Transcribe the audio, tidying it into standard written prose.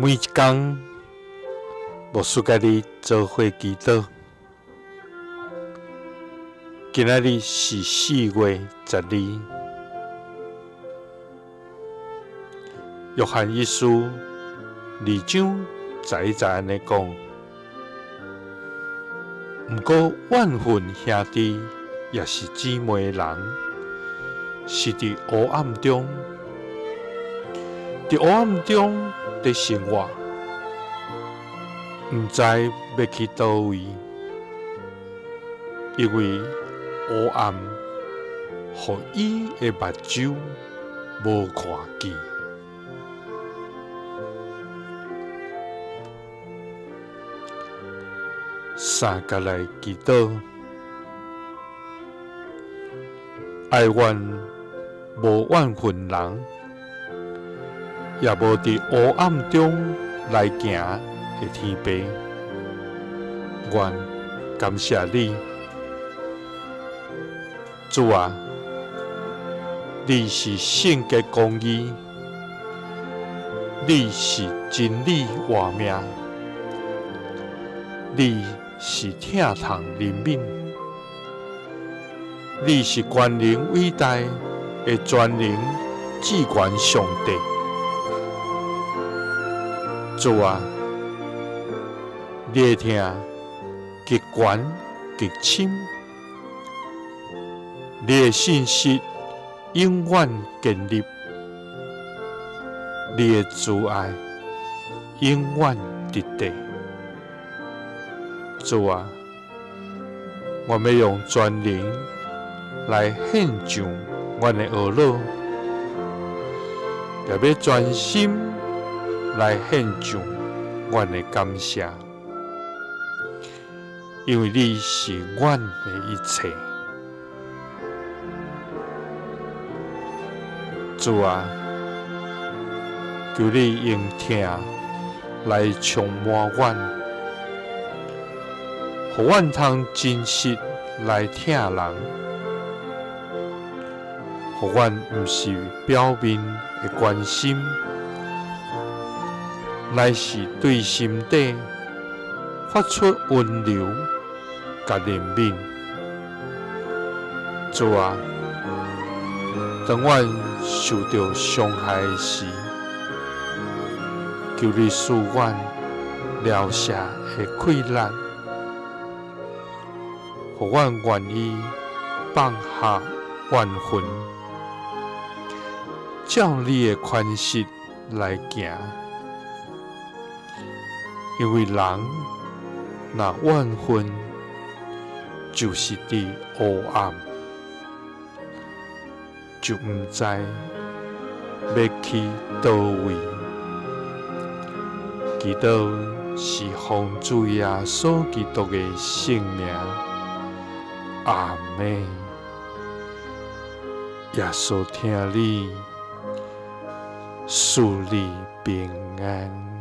每一工，牧師佮你做伙祈禱。今仔日是4月12，約翰一書2章11節按呢講。毋過怨恨兄弟抑是姊妹的人，是佇黑暗中，佇黑暗中佇生活，毋知欲去佗位，因為黑暗予伊的目睭無看見。三佮來祈禱，哀願無怨恨人，也無佇黑暗中來行的天父，阮感謝你，主啊，你是聖潔公義，你是真理活命，你是疼痛憐憫，你是權能偉大的全能至懸上帝。主啊，你的疼極懸極深，你的信實永遠堅立，你的慈愛永遠直底。主啊，我欲用全靈來獻上阮的懊惱，也欲全心來獻上阮的感謝，因為你是阮的一切。主啊，求你用疼來充滿阮，予阮通真實來疼人，予阮毋是表面的關心，乃是對心底發出溫柔佮憐憫。主啊，當阮受著傷害時，求你賜阮療赦的氣力，予阮願意放下怨恨，照你的寬恕來行。因為人若怨恨，就是佇黑暗，就毋知欲去佗位。祈禱是奉主耶穌基督的聖名，阿們。耶穌疼你，賜你平安。